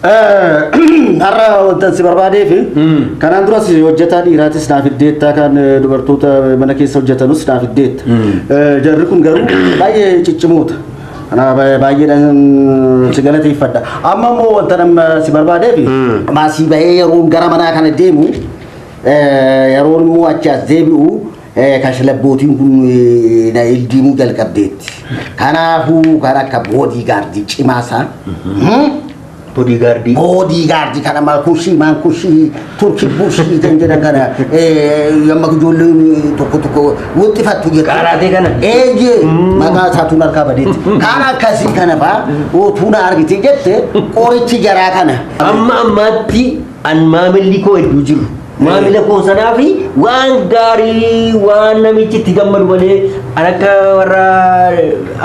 Har'a wanta si barbaadeef kanaan duras hojjetaa dhiiraatis naaf iddeetta kan dubartoota mana keessa hojjetanus naaf iddeetta. Jarri kun garuu baay'ee ciccimoota. Kanaaf baay'eedhaan si galateeffadha. Amma immoo wanta nama si barbaadeef maasii bahee yeroon gara manaa kana deemu yeroon immoo achi as deebi'u kashlabbootiin kun na ildiimuu jalqabdeetti. Kanaafuu kan akka boodigaardii cimaa isaa. Boodigaardii. Boodigaardii kana maal kushii maan kushii turkii bushii kan jedhan kana yamma ijoolleen tokko tokko wuxxifattu jettu. Kaaraatee kana. Eeyyee maqaa isaa tuun harkaa badeetti. Kan akkasii kana faa otuu na argite jette qorichi jaraa kana. Amma ammaatti an maamilli koo hedduu jiru. Maamila koo sanaa fi waan gaarii waan namichi itti gammadu malee an akka warra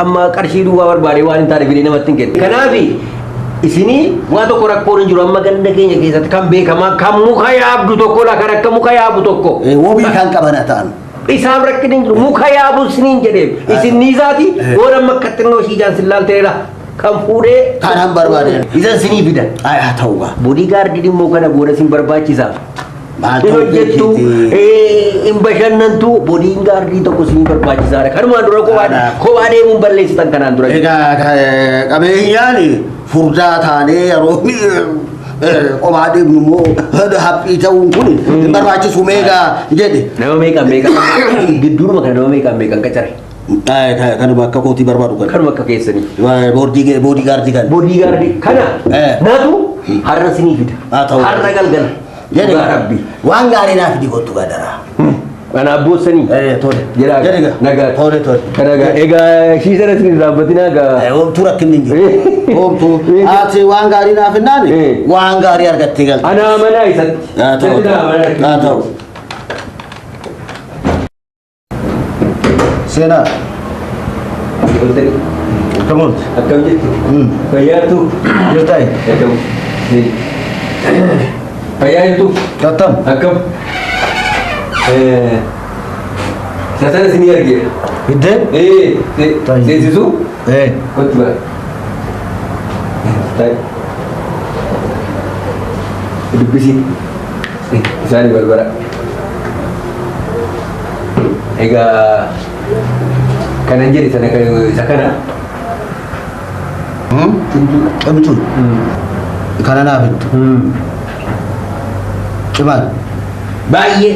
amma qarshii duwwaa barbaade waan hin taane fidee namatti hin kennu. Kanaaf isinii waa tokko rakkoon hin jiru amma ganda keenya keessatti kan beekamaa kan muka yaabdu tokko la kan akka muka yaabu tokko. Wobii kan qabana ta'an. Isaaf rakkinni hin jiru muka yaabu isiniin jedheef isin niisaati waan amma akka xinnoo ishii ijaan sin laalteera kan fuudhee Kanaan barbaade. isa isinii fida. Haa ta'u gaa. Boodigaardiin immoo kana booda isin barbaachisa. Maal Hin ta'uu hojjettu, beekeeti? hin bashannantu, boodigaardii tokko isin barbaachisaadha. Kanumaan dura Kanaaf. kophaa deemuun balleessitan kanaan dura. Egaa qabeenyaan furdaa taanee yeroo kophaa deemnu immoo haphii ta'uun kun hin barbaachisu meegaa jedhe. Nama meeqaan meeqaan gidduudhuma kana nama meeqaan meeqaan qacare. Kanuma akka kootii barbaadu kana. Kanuma akka keessanii. Boodigaardii kana. Boodigaardii kana natu har'a isinii fida. Haa ta'u. Har'a galgala. Jedhe Dhugaa Rabbi. waan gaarii naaf fidi kottu gadaraa. Kanaaf boossanii. Tole. Jedhaa. Jedhe gaa. Nagaa. Tole tole. Kana egaa egaa ishii sana isin raabbatinaa gaa. Homtuu rakkinni hin jiru. Homtuu. Ati waan gaarii naaf hin naane waan gaarii argattee galte. Anaa manaa isatti. Haa ta'u. Isatti naa manaa. Haa ta'u. Seenaa. Akkam oolte? Akkam jirtu? Fayyaatu? Jirtaa? Akkam. Fayyaa jirtu? Attam. Akkam. Isa sana isinii argeera. Hiddee? Seensisuu? Kottu bara. Ta'i. Dubbisi. Isaanii barbara. Egaa kanan jedhe sana isa kana. Cimtuu. Kana naaf hiddu. Cimaan. Baay'ee.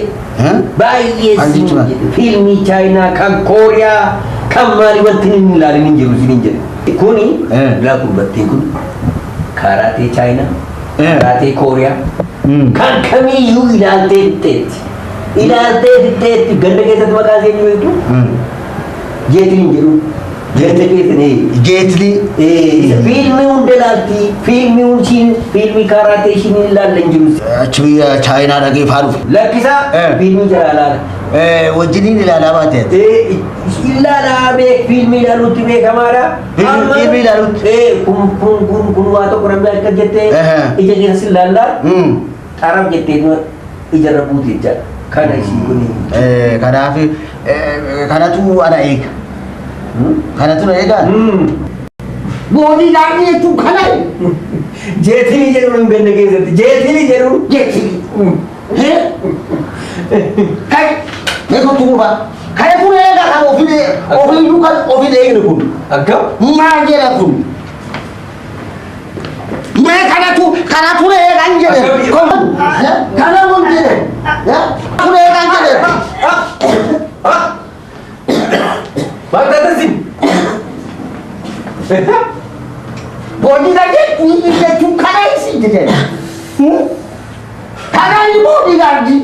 Baay'ee Anji siin cimaa. jedhe. Fiilmii Chaayinaa kan Kooriyaa kan maali wanti inni hin ilaalin hin jiru siin jedhe. Kuni laa gurbattiin kun kaaraatee Chaayinaa, kaaraatee Kooriyaa kan kamiyyuu ilaaltee fixxeetti. Ilaaltee fixxeetti ganda keessatti maqaa ishee beektu jeetiin hin jedhu. Ganda keessatti Jeetlii. Fiilmii hunda ilaalti. Fiilmii hundi fiilmii kaaraatee ishiin hin ilaalle hin jiru. Achi biyya Chaayinaa dhaqee faa dhufe. Lakkisaa fiilmii jara ilaala. Wajjiniin ilaalaa baate. Ilaalaa beek fiilmii ilaaluutti beekamaadha. Fiilmii ilaaluutti. Kun kun kun kun waa tokko namni akka jettee ija keessa si ilaallaa xaraf jettee ijarra buute jechaadha. Kana ishii kun. Kanaaf kanatu ana eega. Kanatu na eegaa? Boodigaardii jechuun kana. Jeetilii jedhuun hin ganda keessatti. Jeetilii jedhuun. Jeetilii. Kai, mee kottu gurbaa. Kana kun eegaa kan ofii ofiiyyuu kan ofii eegne kun. Akkam? Maal jedha kun? Mee kanatu kanatu na eegaan jedhe. Kana kun jedhe. Kun eegaan jedhe. Maal taatan sin? Boodigaardii jechuun kana isin jedhe. Kana boodigaardii.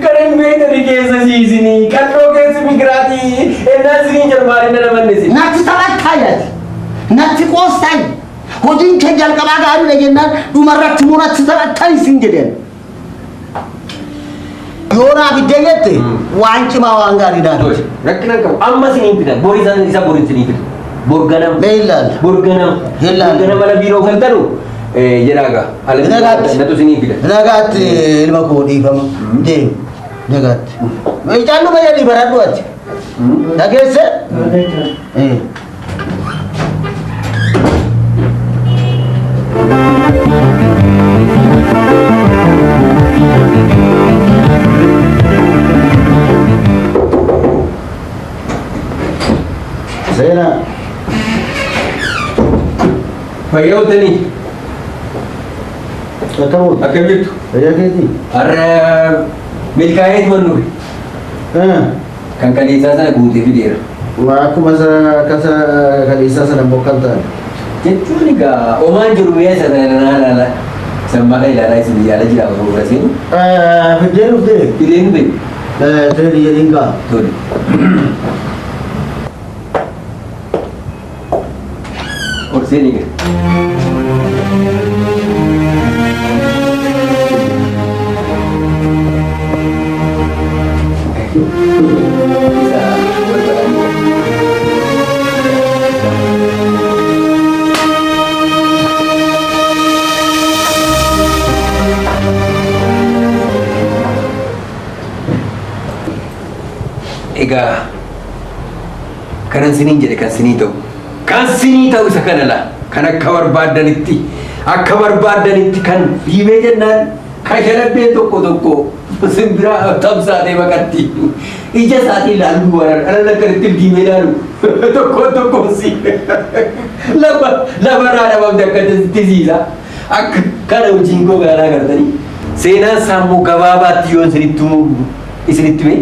Kan hin beektani keessa siisinii qalloo keessa migiraatii ennaa isinii jedhu maaliin na namanne isin. Natti taphattaa yaati. Natti qoostaa. Hojiin kee jalqabaa gaariidha jennaan dhumarratti immoo natti taphattaa isin jedheen. Yoo naaf iddee jette waan cimaa waan gaarii naaf. Rakkina hin qabu. Amma isiniin fida. Bor isa isa bor isinii fida. Bor ganama. Mee ilaalla. Bor ganama. Ilaalla. Bor ganama ala biiroo galtanu jedhaa gaa. Ala Nagaatti. natu isinii fida. Nagaatti ilma koo dhiifama. Deemi. Nagaatti. Caallu bayyadii baradhu ati. Dhageesse? Fayyaa ooltanii Akkam ooltu? akkam jirtu? Fayyaa keetii? Har'a milkaa'eet mannuuf kan kaleessaa sana guutee fideera. Waa akkuma isa kasa kaleessaa sana immoo kan ta'an. Jechuun egaa omaan jiru mi'a isa sana naa ilaala. Sammaa kan ilaalaa isin biyya ala jira osoo bira seenu. Fiddee dhuftee? Fideen dhufe. Tole jedhiin kaa. Tole. Ol seeni egaa. Isa wal baranii. Egaa kanan siniin jedhe kan sinii ta'u. Kan sinii ta'u isa kana laa. Kan akka barbaaddanitti akka barbaaddanitti kan fiimee jennaan kashalabbeen tokko tokko simbira tamsaatee baqatti. Ija isaatii ilaaluu waran dhala akkanitti diimee ilaalu tokko tokkoon si lafa lafarraa dhabamte akka tisiisa. Akka kana hojiin koo gaaraa gartanii. Seenaan isaa immoo gabaabaatti yoo isinitti isinitti hime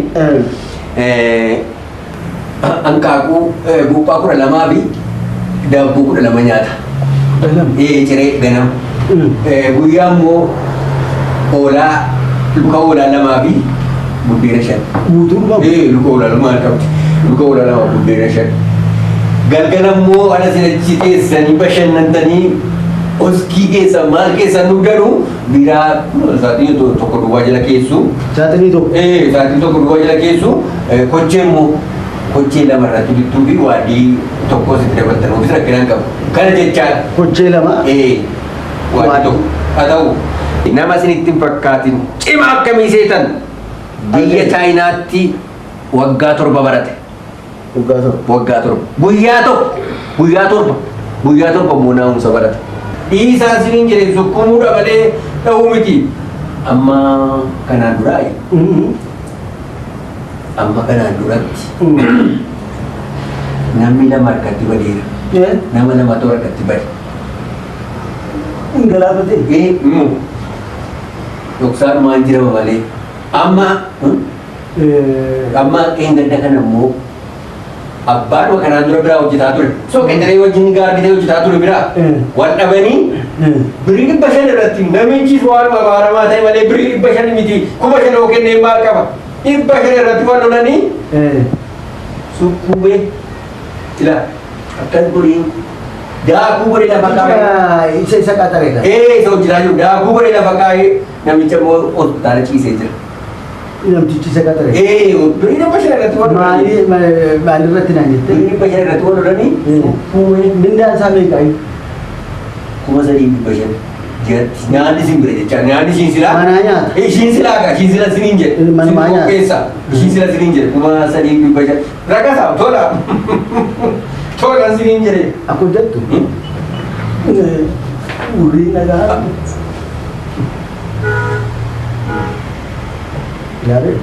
hanqaaquu buuphaa 12 fi daabboo 12 nyaata. Ciree ganama. Guyyaa immoo hoolaa luka hoolaa lamaa fi buddeena 5. Guutuun qabu. Luka hoolaa lamaa qabdi. Luka hoolaa lama buddeena 5. Galgala immoo ala isin achi teessanii bashannantanii oskii keessa maal keessa nu galu biraa saaxinii tokko duwwaa jala keessu. Saaxinii tokko. Saaxinii tokko duwwaa jala keessu kochee immoo kochee lama irratti bittuu fi waadii tokko sitti dabaltan ofiis rakkina hin qabu. Kana jechaadha. Kochee lama. Waadii tokko. Haa ta'u nama isinitti hin fakkaatin cima akkamii seetan biyya Chaayinaatti waggaa 7 barate. Waggaa 7. Waggaa 7. Guyyaa tokko. Guyyaa 7. Guyyaa 7 immoo naamusa barate. Dhiisaa isiniin jedhe sukkuumuudha malee dha'uu miti. Amma kanaan duraa amma kanaan duratti namni lama harkatti badeera. Nama lamatu harkatti bade. Hin galaafatee? Dhoksaanumaan jirama malee. Amma amma dheengadda kana immoo abbaan kanaan dura biraa hojjetaa ture. So qexeree wajjin gaarditee hojjetaa ture biraa. Wal dhabanii birrii 500 irratti namichis waan abaaramaa ta'e malee birrii 500 miti 5000 yoo kennee maal qaba. 500 irratti wal lolanii sukkuumee ila akkas godhee daakuu godhee lafa kaa'ee. Isa isa qaxare kan. Isa hojjetaa jiru daakuu godhee lafa kaa'ee namicha immoo hospitaala ciisee jira. Namtichi isa qaxare. Birrii 500 irratti wal lolanii. Maali maalirratti naan jette? Birrii 500 irratti wal lolanii sukkuumee. Mindaan isaa meeqa? 3500 ji'atti. Nyaanni isin bira jecha nyaanni ishiin silaa. Manaa nyaata. Ishiin silaa gaa ishiin sila siniin jedhe. Manumaa nyaata. Qopheessa. Ishiin sila siniin jedhe 3500. Rakasaa tola. Tola siniin jedhe. Akka hojjettu. Urrii nagaa. Ilaalee.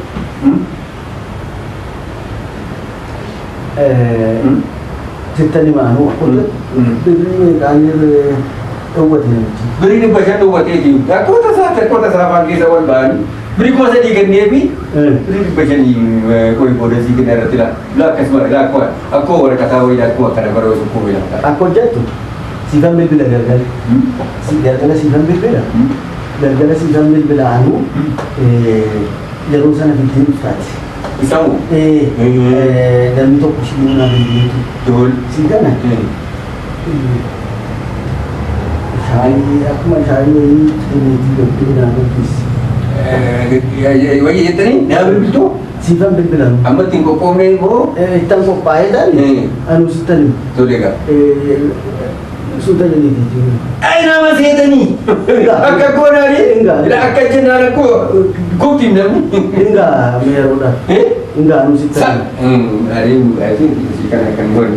Sittan himaanuu akka hojjettu. Birrii meeqaan dhowwate namichi? Birrii 500 dhowwateeti. Rakkoota isaa rakkoota isaa afaan keessa wal ba'anii. Birrii 3000 kenneefi birrii 500 qoyi booda sii kenna irratti laa. Laa akkasuma laa akkuma akkuma waraqataa wayii akkuma kana baroo sukkuumee lafa. Akka hojjettu siifan bilbila galgala. Galgala siifan bilbila. Galgala siifan bilbila anuu yeroo sana fiddee dhuftaati. Isamu. Namni tokko si naa bilbileetu. Tol. Si kana shaayii akkuma shaayii wayii kenneetii galtee naa bilbilsi. Wayii jettanii naa bilbiltuu? Siifan bilbilan. Amma ittiin qophoofne immoo. Ittan qophaa'ee taane anuu sittan himu. Tole egaa. Suuta jedheeti. Ay nama seetanii. Akka goonaanii. Akka jennaan akkoo gooftiin namni. Ingaa meeruudha. Ingaa anuu sittan himu.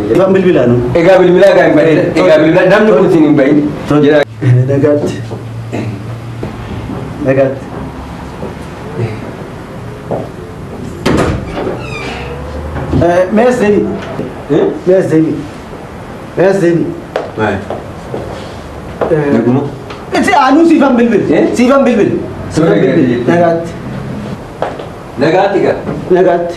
Siifan bilbilaanu. Egaa bilbilaa kan hin bahin. Egaa bilbilaa namni kun isin hin bahin. Nagaatti. Nagaatti. Mees deebi. Mees deebi. Mees deebi. Maal? Naguma. Si anuu siifan bilbil. Eh? Siifan bilbil. Siifan Tole, bilbil. gari. Nagaatti. Nagaatti gaa. Nagaatti.